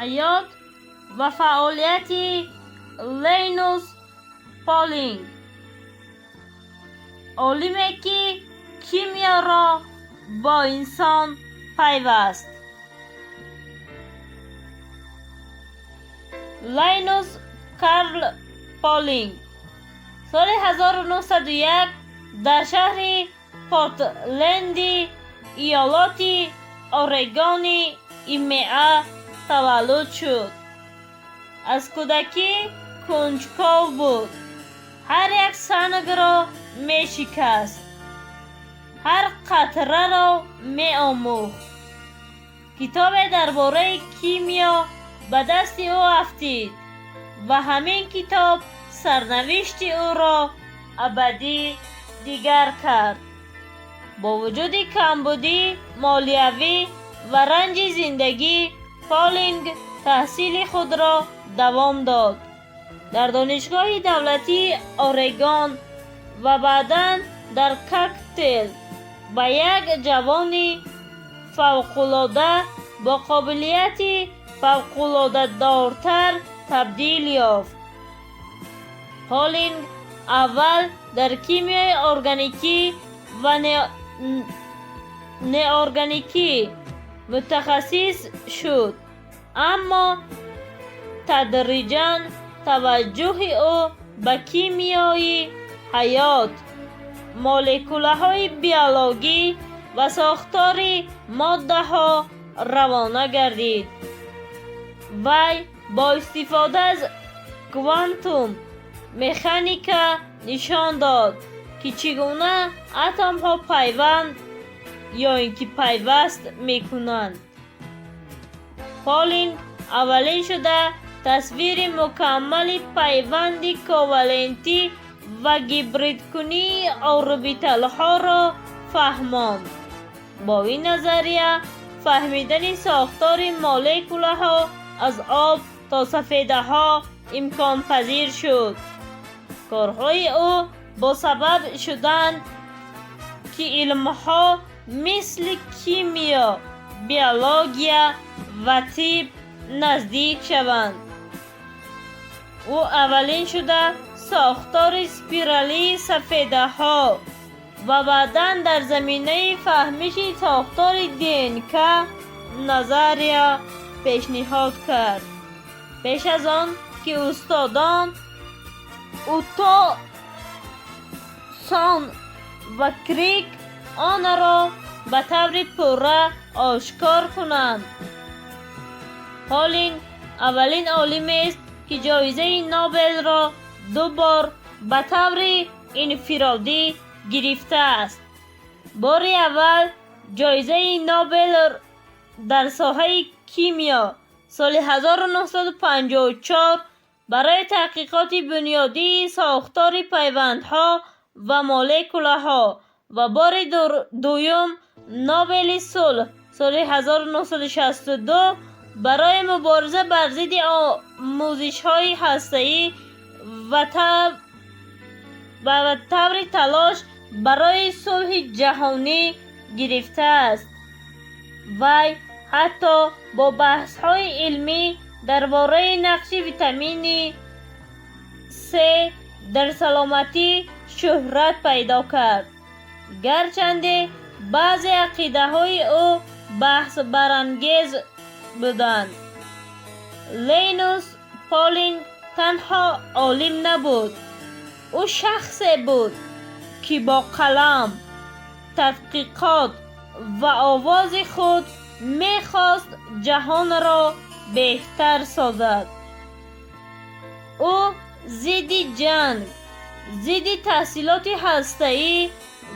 Ҳаёт ва фаъолияти Линус Полинг, олиме, ки кимиёро бо инсон пайваст. Лайнус Карл Полинг соли 1901 дар шаҳри Портленди иёлоти Орегони ИМА таваллуд шуд. Аз кӯдакӣ кунҷков буд, ҳар як сангро мешикаст, ҳар қатраро меомӯхт. Китобе дар бораи кимиё ба дасти ӯ афтид ва ҳамин китоб сарнавишти ӯро абадӣ дигар кард. Бо вуҷуди камбудӣ молиявӣ ва ранҷи зиндагӣ, Полинг таҳсили худро давом дод. Дар Донишгоҳи давлатии Орегон ва баъдан дар Калтех ба як ҷавони фавқулода бо қобилияти фавқулодадортар табдил ёфт. Полинг аввал дар кимиёи органикӣ ва неорганикӣ мутахассис шуд, аммо тадриҷан таваҷҷӯҳи ӯ ба кимиёи ҳаёт, молекулаҳои биологӣ ва сохтори моддаҳо равона гардид. Вай бо истифода аз квантум механика нишон дод, ки чӣ гуна атомҳо пайванд ё ин ки пайваст мекунанд. Полинг аввалин шуда тасвири мукаммали пайванди ковалентӣ ва гибридкунии орбиталҳоро фаҳмонд. Бо ин назария фаҳмидани сохтори молекулаҳо аз об то сафедаҳо имконпазир шуд. Корҳои ӯ бо сабаб шуданд, ки илмҳо мисли кимиё, биология ва тиб наздик шаванд. Ӯ аввалин шуда сохтори спиралии сафедаҳо ва баъдан дар заминаи фаҳмиши сохтори ДНК назария пешниҳод кард, пеш аз он ки устодон Отто Хон ва Крик онро ба таври пурра ошкор кунанд. Полинг аввалин олимест, ки ҷоизаи Нобелро ду бор ба таври инфиродӣ гирифтааст. Бори аввал ҷоизаи Нобел дар соҳаи кимиё соли 1954 барои таҳқиқоти бунёдии сохтори пайвандҳо ва молекулаҳо ва бори дуюм Нобели сулҳ соли 1962 барои мубориза бар зидди омӯзишҳои ҳастаӣ ва таври талош барои сулҳи ҷаҳонӣ гирифтааст. Вай ҳатто бо баҳсҳои илмӣ дар бораи нақши витамини С дар саломатӣ шӯҳрат пайдо кард, гарчанде баъзе ақидаҳои ӯ баҳсбарангез буданд. Линус Полинг танҳо олим набуд, ӯ шахсе буд, ки бо қалам, тадқиқот ва овози худ мехост ҷаҳонро беҳтар созад. Ӯ зидди ҷанг, зидди таҳсилоти ҳастаӣ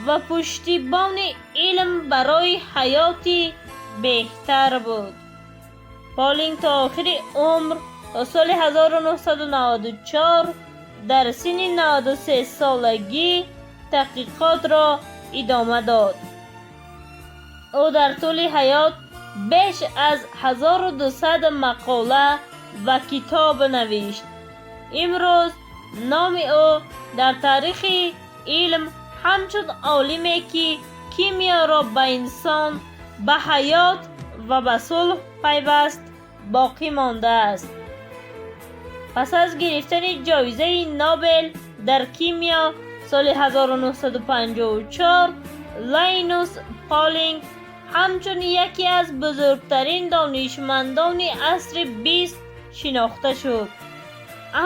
ва пуштибони илм барои ҳаёти беҳтар буд. Полинг то охири умр, то соли 1994 дар синни 93 солагӣ таҳқиқотро идома дод. Ӯ дар тӯли ҳаёт беш аз 1200 мақола ва китоб навишт. Имрӯз номи ӯ дар таърихи илм ҳамчун олиме, ки кимиёро ба инсон, ба ҳаёт ва ба сулҳ пайваст, Боқӣ мондааст. Пас аз гирифтани ҷоизаи Нобел дар кимиё соли 1954, Лайнус Полинг ҳамчун яке аз бузургтарин донишмандони асри бист шинохта шуд.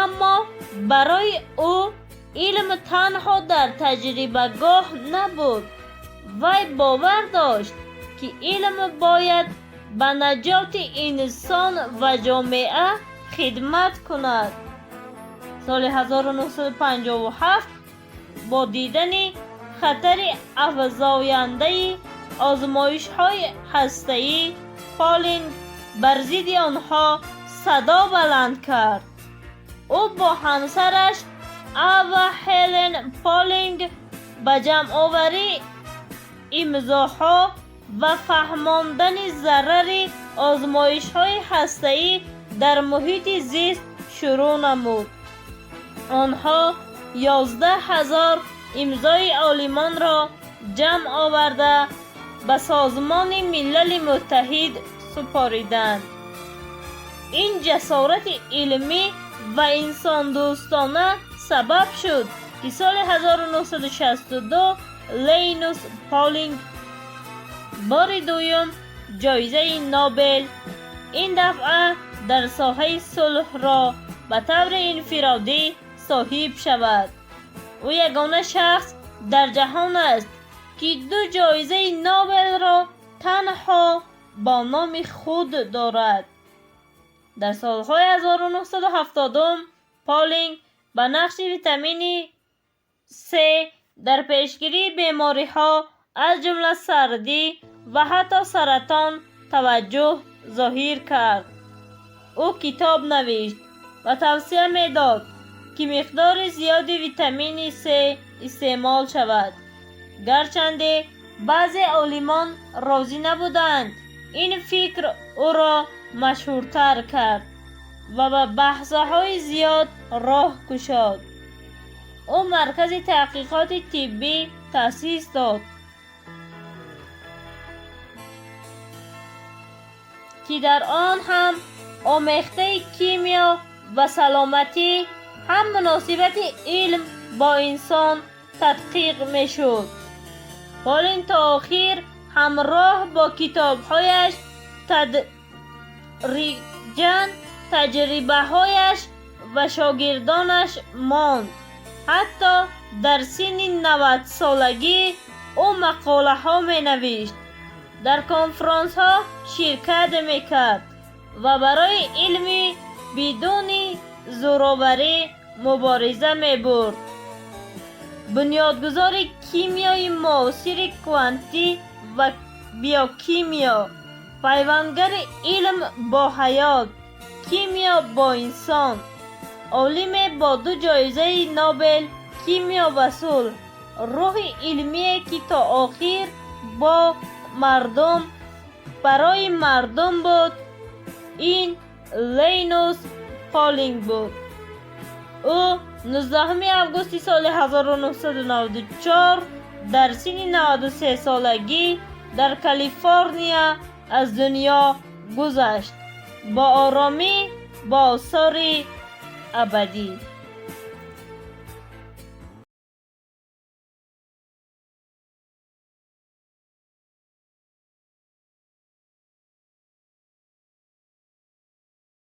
Аммо барои ӯ илм танҳо дар таҷрибагоҳ набуд. Вай бовар дошт, ки илм бояд ба наҷоти инсон ва ҷомеа хидмат кунад. Соли 1957, бо дидани хатари афзояндаи озмоишҳои ҳастаӣ, Полинг бар зидди онҳо садо баланд кард. Ӯ бо ҳамсараш Ава Хелен Полинг ба ҷамъоварии имзоҳо ва фаҳмондани зарари озмоишҳои ҳастаӣ дар муҳити зист шурӯъ намуд. Онҳо 11 000 имзои олимонро ҷамъ оварда, ба Созмони Милали Муттаҳид супориданд. Ин ҷасорати илмӣ ва инсондӯстона сабаб шуд, ки соли 1962 Лейнус Полинг бори дуюм ҷоизаи Нобел, ин дафъа дар соҳаи сулҳро, ба таври инфиродӣ соҳиб шавад. Ӯ ягона шахс дар ҷаҳон аст, ки ду ҷоизаи Нобелро танҳо бо номи худ дорад. Дар солҳои 1970 Полинг ба нақши витамини С дар пешгирии бемориҳо, аз ҷумла сардӣ ва ҳатто саратон, таваҷҷӯҳ зоҳир кард. Ӯ китоб навишт ва тавсия медод, ки миқдори зиёди витамини С истеъмол шавад. Гарчанде баъзе олимон розӣ набуданд, ин фикр ӯро машҳуртар кард ва ба баҳсҳои зиёд роҳ кушод. Ӯ маркази таҳқиқоти тиббӣ таъсис дод, ки дар он ҳам омехтаи кимиё ва саломатӣ, ҳам муносибати илм бо инсон тадқиқ мешуд. Полинг то охир ҳамроҳ бо китобҳояш, тадриҷан таҷрибаҳояш ва шогирдонаш монд. Ҳатто дар синни 90-солагӣ ӯ мақолаҳо менавишт, дар конфронсҳо ширкат мекард ва барои илми бидуни зӯроварӣ мубориза мебурд. Бунёдгузори кимиёи муосири квантӣ ва биокимиё, пайвандгари илм бо ҳаёт, кимиё бо инсон, олиме бо ду ҷоизаи Нобел, кимиё ва сулҳ, рӯҳи илмие, ки то охир бо мардум, барои мардум буд, ин Лейнус Полинг буд. Ӯ 19 августи соли 1994 дар синни 93-солагӣ дар Калифорния аз дунё гузашт, бо оромӣ, бо осори абадӣ.